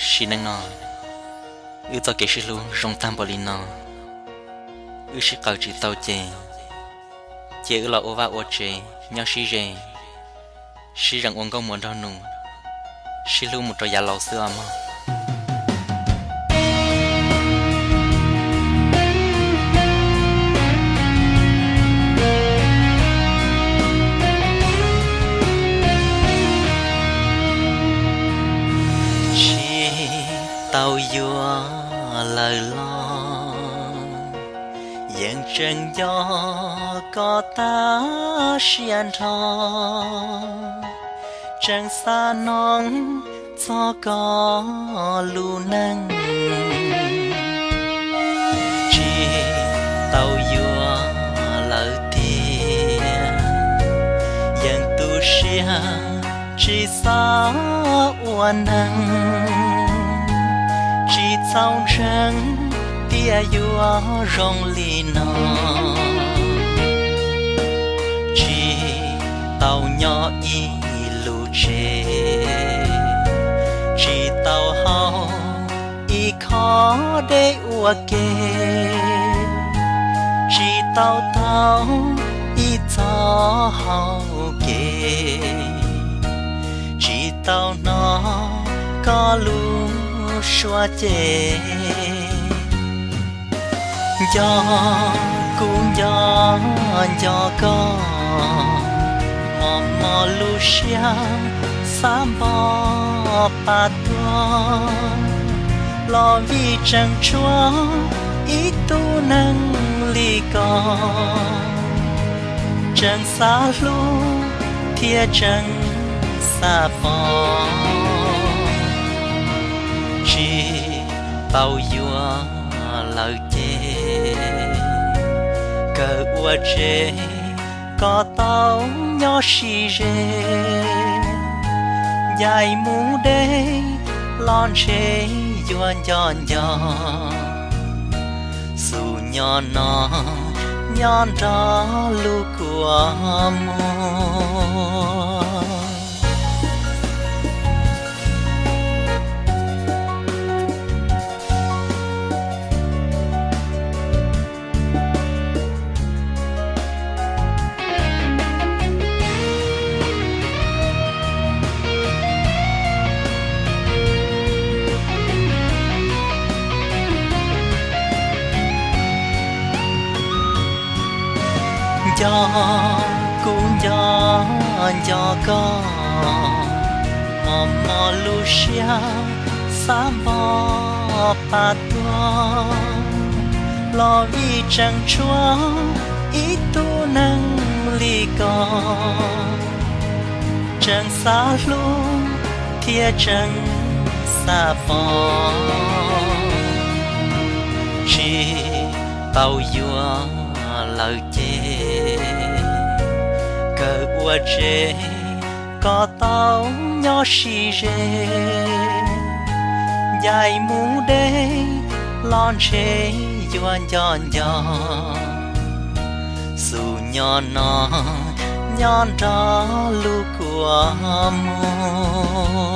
Sim neej no, wb txoj kev sib hlub zoo tag npaum li no, wb sib qawm tsis tau ces, cia wb los ua vaj ua tsev nyob sib ze, sib zeem ua nkauj muam nraug nus, sib hlub mus rau yav laus xwb os mog. Tsis tau yuav lawm los yeej tseem nco koj tag siab nrho, tseem xav hnov txog koj lub neej. Tsis tau yuav lawm tiag, yeej tu siab tsis xav ua neeg, tsis txaus ntseeg tias yuav zoo li no. Tsis tau nyob ib lub tsev, tsis tau haus ib khob dej ua ke, tsis tau taug ib txoj hau kev, tsis tau hnov koj lub suab ceg. Nco kuv nco nco koj, mos mos lub siab xav npog pas tuag, los vim tseem tshuav ib tug neeg li koj, tseem xav hlub thiab tseem xav pom. Tsis tau yuav lawm ces, kawg ua tsev koj tau nyob sib ze, ncaim mus deb los ntshe yuav nco nco, xub nyob no nyob nrog lub kua muag. Nco kuv nco nco koj, mos mos lub siab xav npog pas tuag, los vim tseem tshuav ib tug neeg li koj, tseem xav hlub thiab tseem xav pom. Tsis tau yuav lawm ces, kawg ua tsev koj tau nyob sib ze, ncaim mus deb los ntshe yuav nco nco, xub nyob no nyob nrog lub kua muag.